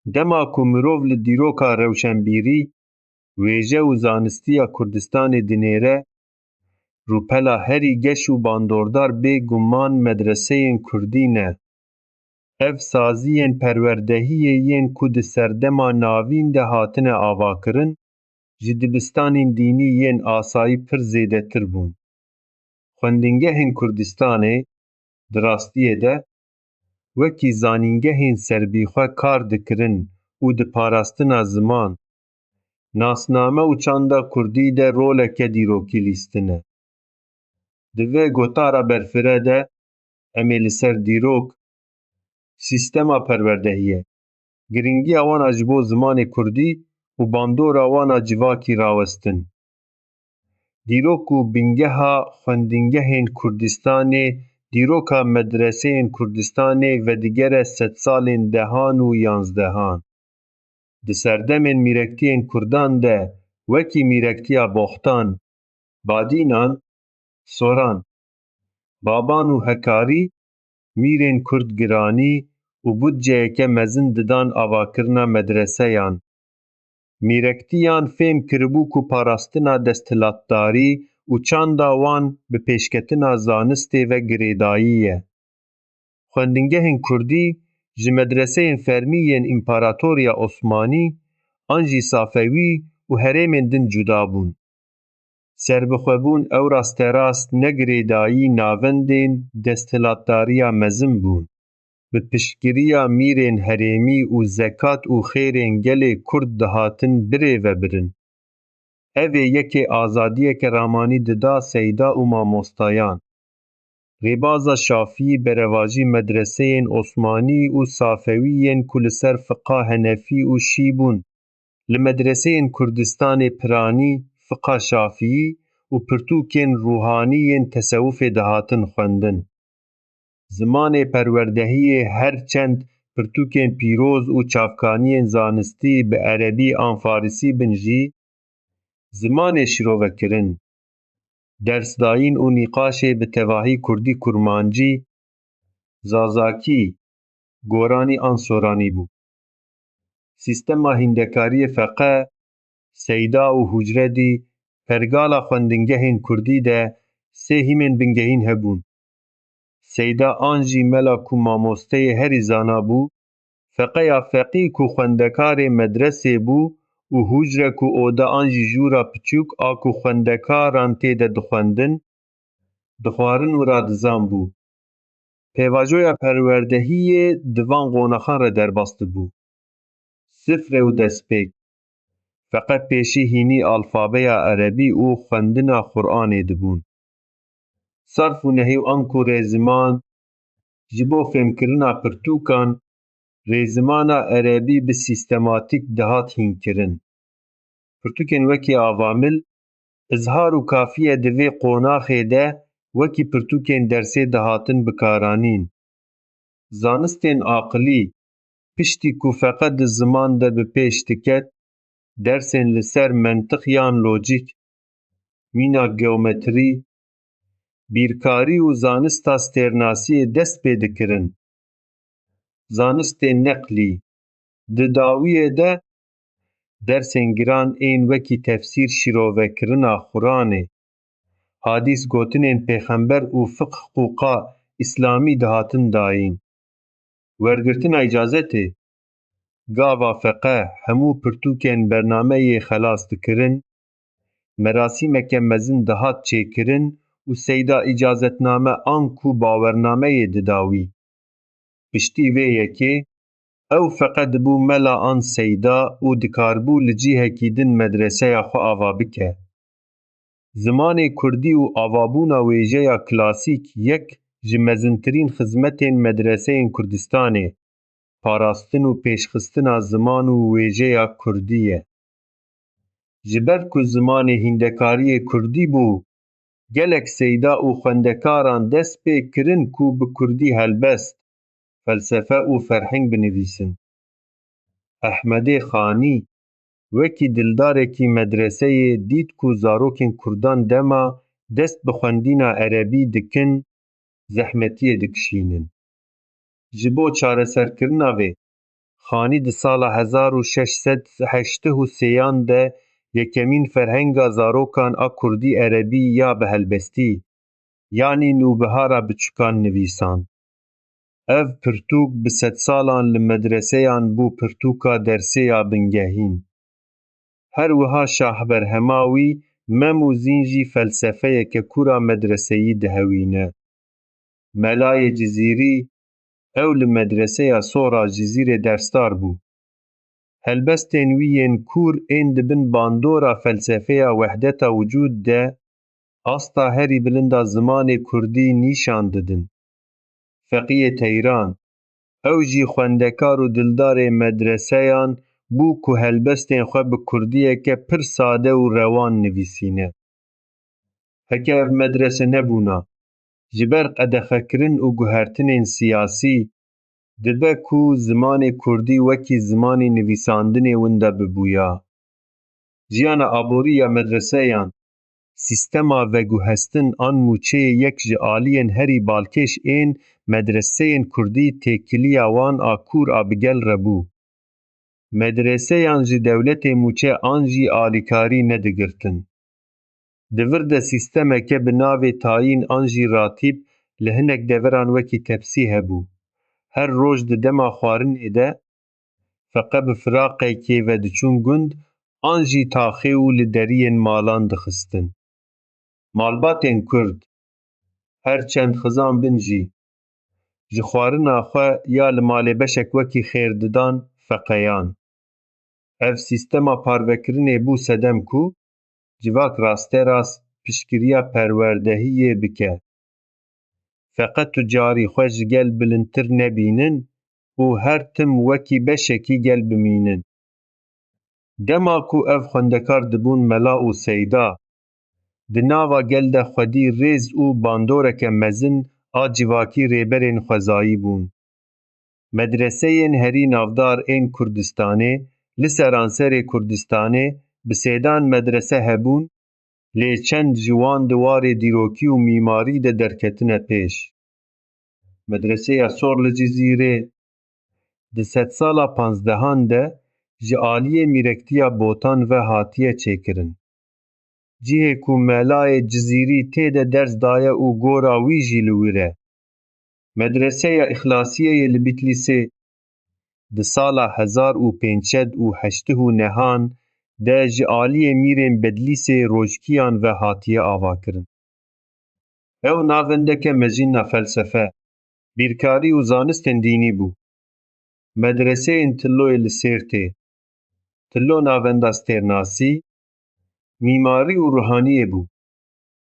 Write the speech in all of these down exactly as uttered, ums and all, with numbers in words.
Dema ku mirov li dîroka rewşenbîrî, wêje û zanistiya Kurdistanê dinêre, rûpela herî geş û bandordar bê guman medreseyên kurdî ne. Ev saziyên perwerdehiyê yên ku di serdema navîn de hatine avakirin, ji dibistanên dînî yên asayî pir zêdetir bûn. Xwendingehên Kurdistanê, di rastiyê de, wekî zanîngehên serbîxwe kar dikirin û di parastina ziman, nasname û çanda kurdî de roleke dîrokî lîstine. Di vê gotara berfireh de em ê li ser dîrok, sîstema perwerdehiyê, girîngiya wan a ji bo zimanê kurdî û bandora wan a civakî rawestin. Dîrok û bingeha xwendingehên Kurdistanê, dîroka medreseyên Kurdistanê vedigere sedsalên dehan û yanzdehan. Di serdemên mîrektiyên kurdan de wekî mîrektiya Boxtan, Badînan, Soran, Baban û Hekarî mîrên kurd giranî û budceyeke mezin didan avakirina medreseyan. Mîrektiyan fêm kiribû ku parastina desthilatdarî û çanda wan bi pêşketina zanistê ve girêdayî ye. Xwendingehên kurdî ji medreseyên fermî yên Împaratoriya Osmanî an jî Safewî û herêmên din cuda bûn. Serbixwebûn ew rasterast ne girêdayî navendên desthilatdariya mezin bûn. Bi piştgiriya mîrên herêmî û zekat û xêrên gelê kurd dihatin birêvebirin. Ev ê yekê azadiyeke ramanî dida seyda û mamostayan. Rêbaza Şafî berevajî medreseyên Osmanî û Safewî yên ku li ser fiqa Henefî û Şî bûn, li medreseyên Kurdistanê piranî fiqa Şafîî û pirtûkên ruhanî yên tesewufê dihatin xwendin. Zimanê perwerdehiyê her çend pirtûkên pîroz û çavkaniyên zanistî bi erebî an farisî bin jî, zimanê şirovekirin, dersdayîn û nîqaşê bi tevahî kurdî kurmancî, zazakî, goranî an soranî bû. Sîstema hîndekariyê feqe, seyda û hucredî pergala xwendingehên kurdî de sê hîmên bingehîn hebûn. Seyda an jî mela ku mamosteyê herî zana bû, feqeya feqî ku xwendekarê medresê bû û hucre ku oda an jî jûra piçûk a ku xwendekaran tê de dixwendin, dixwarin û radizan bû. Pêvajoya perwerdehiyê di van qonaxan re derbas dibû. Sifre û destpêk, feqet pêşî hînî alfabeya erebî û xwendina Quranê dibûn. Sarf û nehî û anku rêziman, ji bo fêmkirina pirtûkan, rêzimana erebî bi sîstematîk dihat hînkirin. Pirtûkên wekî avamil, izhar û kafiye di vê qonaxê de wekî pirtûkên dersê dihatin bikaranîn. Zanistên aqilî, piştî ku feqe di ziman de bi pêş diket, dersên li ser mentiq yan lojîk, mîna geometrî, bîrkarî û zanista stêrnasiyê dest pê dikirin. Zanistên neqlî, di dawiyê de dersên giran ên wekî tefsîr, şîrovekirina Quranê, hadîs, gotinên pêxember û fiqh hiqûqa îslamî dihatin dayîn. Wergirtina îcazetê, gava feqe hemû pirtûkên bernameyê xelas dikirin, merasîmeke mezin dihat çêkirin û seyda îcazetname anku bawernameyê dida wî. Piştî vê yekê, ew feqe dibû mela an seyda û dikaribû li cihekî din medreseya xwe ava bike. Zimanê kurdî û avabûna wêjeya klasîk yek ji mezintirîn xizmetên medreseyên Kurdistanê, parastin û pêşxistina ziman û wêjeya kurdî ye. Ji ber ku zimanê hîndekariyê kurdî bû, gelek seyda û xwendekaran dest pê kirin ku bi kurdî helbest, felsefe û ferheng binivîsin. Ehmedê Xanî, wekî dildarekî medreseyê, dît ku zarokên kurdan dema dest bi xwendîna erebî dikin, zehmetiyê dikişînin. Ji bo çareserkirina vê, Xanî di sala hezar û şeş sed heştê û sêyan de yekemîn ferhenga zarokan a kurdî erebî ya bi helbestî, yanî Nûbihara Biçûkan nivîsand. Ev pirtûk bi sedsalan li medreseyan bû pirtûka dersê ya bingehîn. Her wiha Şahberhema wî Mem û Zîn jî felsefeyeke kûr a medreseyî dihewîne. Melayê Cizîrî, ew li medreseya Sor a Cizîrê dersdar bû. Helbestên wî yên kûr ên di bin bandora felsefeya wehdeta wicûd de asta herî bilind a zimanê kurdî nîşan didin. Feqiyê Teyran, ew jî xwendekar û dildarê medreseyan bû ku helbestên xwe bi kurdiyeke pir sade û rewan nivîsîne. Heke ev medrese nebûna, ji ber qedexekirin û guhertinên siyasî, dibe ku zimanê kurdî wekî zimanê nivîsandinê winda bibûya. Jiyana aborî ya medreseyan, sîstema veguhestin an mûçeyê yek ji aliyên herî balkêş ên medreseyên kurdî têkiliya wan a kûr a bi gel re bû. Medreseyan ji dewletê mûçe an jî alîkarî nedigirtin. Di vir de sîstemeke bi navê tayîn an jî ratîb li hinek deveran wekî tepsî hebû. Her roj di dema xwarinê de feqe bi firaqekê ve diçûn gund an jî taxê û li deriyên malan dixistin. Malbatên Kurd, her çend xizan bin jî, ji xwarina xwe ya li malê beşek wekî xêr didan feqeyan. Ev sîstema parvekirinê bû sedem ku civak rasterast piştgiriya perwerdehiyê bike. Feqet tu carî xwe ji gel bilindtir nebînin û her tim wekî beşekî gel bimînin. Dema ku ev xwendekar dibûn mela û seyda, di nava gel de xwedî rêz û bandoreke mezin a civakî rêberên xwezayî bûn. Medreseyên herî navdar ên Kurdistanê, li seranserê Kurdistanê bi sêdan medrese hebûn, lê çend ji wan di warê dîrokî û mîmarî de derketine pêş. Medreseya Sor li Cizîrê di sedsala panzdehan de ji aliyê mîrektiya Botan ve hatiye çêkirin. Cihê ku melayê Cizîrî tê de ders daye û gora wî jî li wir e. Medreseya Îxlasiyeyê li Bitlîsê di sala hezar û pênc sed û heştê û nehan de ji aliyê mîrên Bedlîsê Rojkiyan ve hatiye avakirin. Ew navendeke mezin a felsefe, bîrkarî û zanistên dînî bû. Medreseyên Tilloyê li Sêrtê, Tillo navenda stêrnasî, mîmarî û ruhaniyê bû.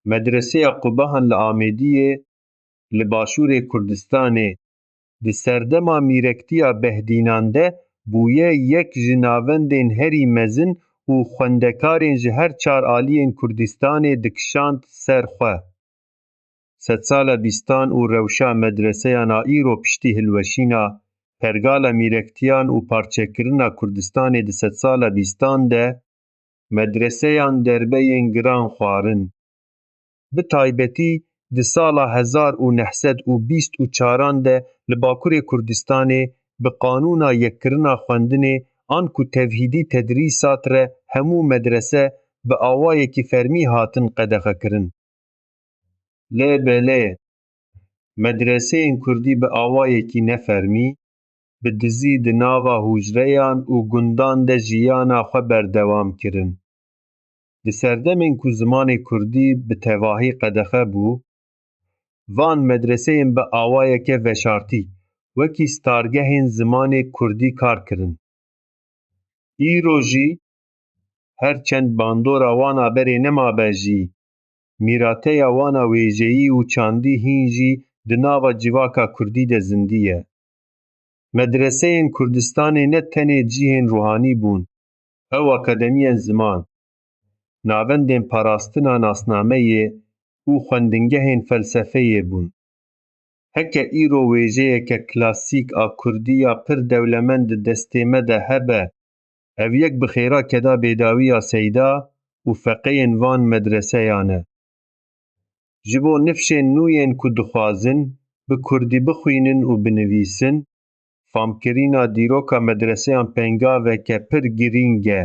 Medreseya Qubahan li Amêdiyê, li başûrê Kurdistanê, di serdema mîrektiya Behdînan de bûye yek ji navendên herî mezin û xwendekarên ji her çar aliyên Kurdistanê dikişand ser xwe. Sedsala bîstan û rewşa medreseyan a îro piştî hilweşîna pergala mîrektiyan û parçekirina Kurdistanê di sedsala bîstan de medreseyan derbe yên giran xwarin. Bi taybetî di sala hezar û neh sed û bîst û çaran de li Bakurê Kurdistanê bi qanûna yekkirina xwendinê an ku tevhîdî tedrîsat re hemû medrese bi awayekî fermî hatin qedexekirin. Lê belê, medreseyên kurdî bi awayekî nefermî, bi dizî di nava hûcreyan û gundan de jiyana xwe berdewam kirin. Di serdemên ku zimanê kurdî bi tevahî qedexe bû, van medreseyên bi awayeke veşartî wekî stargehên zimanê kurdî kar kirin. Îro jî her çend bandora wan a berê nemabe jî, mîrateya wan a wêjeyî û çandî hîn jî di nava civaka kurdî de zindî ye. Medreseyên Kurdistanê ne tenê cihên ruhanî bûn, ew akademiyên ziman, navendên parastina nasnameyê û xwendingehên felsefeyê bûn. Heke îro wêjeyeke klasîk a kurdî ya pir dewlemend di destê me de hebe, ev yek bi xêra keda bêdawiya seyda û feqeyên van medreseyan e. Ji bo nifşên nû yên ku dixwazin bi kurdî bixwînin û binivîsin, Famkirîna dîroka medreseyan pengaveke pir girîng e.